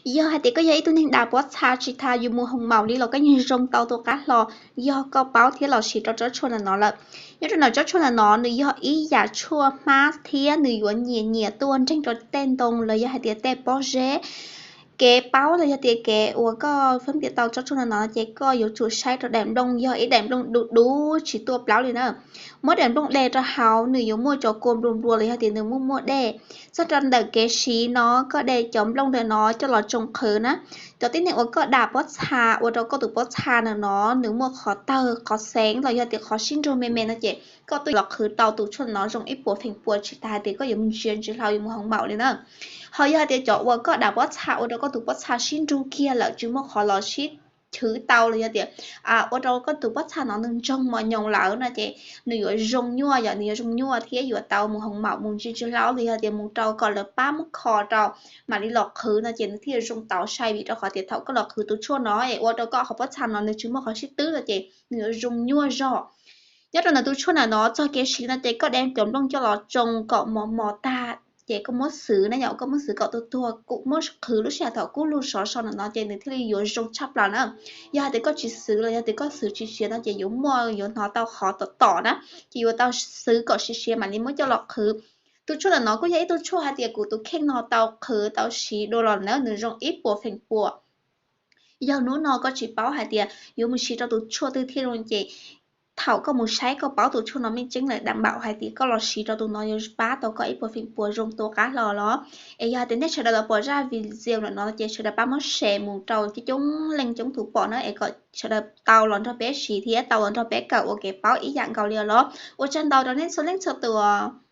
Yog hais tias koj yog ib tug neeg dam pob txha tsis tas yus mus hoos maum li los koj yeej zoo tau tus qab hlo yog koj paub thiab los siv rau tsob tshuaj ntawm no lawm. Nyob rau ntawm tsob tshuaj ntawm no nws yog ib yam tshuaj hmab thiab nws yuav nyias nyias tuaj nreeg rau tej ntoo los yog hais tias tej pob zeb. Kev paub los yog tias kev uas koj fab piam tau tsob tshuaj ntawm no ces koj yuav tsum saib rau daim nplooj, yog ib daim nplooj du du tsis tuaj plaub li na. Muab daim nplooj de rau hauv, nws yuav muaj cov kua nplua nplua los yog tias nws muaj muaj dej. Txog rau ntawm kev siv no, koj de cov nplooj ntawm no coj los tsoo qhwv na. Cov tib neeg uas koj dam pob txha ua rau koj tus pob txha ntawm no nws muaj qhov tawg qhov xeev los yog tias qhov sib nrug me me no ces koj tuaj los qhwv tau tus tshuaj no zoo ib puas feem pua tsis tas hais tias koj yuav mus ntsia ntsis hlau yuav mus hoos maum li na. Ho yog hais tias cov uas koj dam pob txha ua rau koj tus pob txha sib nrug kiag lawm tsis muaj qhov los sib chwv tau los yog tias ua rau koj tus pob txha no nws ntsoog mos nyoos lawm no ces nws yuav zoo nyuaj, yog nws yuav zoo nyuaj thiab yuav tau mus hoos maum mus ntsia ntsis hlau los yog tias mus rau kom lawv pab muab kho rau mam li los qhwv no ces nws thiaj zoo tau sai, vim rau qhov tias thaum koj los qhwv tus tshuaj no es ua rau koj qhov pob txha no nws tsis muaj qhov sib twb no ces nws yuav zoo nyuaj zog. Nyob rau ntawm tus tshuaj ntawm no txog kev siv no ces koj de cov nplooj coj los tsoo kom mos mos tag ces koj muab xwv na, yog koj muab xwv kom tuag tuag, muab qhwv lub sij hawm thaum kub lug sov so ntawm no ces nws thiaj li yuav zoo tshaj plaws na. Yog hais tias koj tsis xwv los yog tias koj xwv tsis siav no ces yuav muaj, yuav hnov tau qhov tom tom na, ces yuav tau xwv kom siav siav mam li muab coj los qhwv. Tus tshuaj ntawm no kuj yog ib tug tshuaj hais tias kuv tus kheej no tau qhwv tau siv dua los na, nws zoo ib puas feem pua. Yog hnub no koj tsis paub hais tias yuav mus siv rau tus tshuaj twg thiaj zoo ces thaum koj mus saib koj paub tus tshuaj no meej tseeb lawm, dam npaum hais tias koj los siv rau tus no yuav pab tau koj ib puas feem pua zoo tua qab hlo los. Es yog hais tias nej sawv daws los pom zaj video ntawm no ces sawv daws pab muab share mus rau coob coob leej coob tus pom na es kom sawv daws tau los nrog peb siv thiab tau los nrog peb kawm ua kev paub ib yam nkaus li os los. Ua tsaug ntau rau nej txhua leej txhua tus.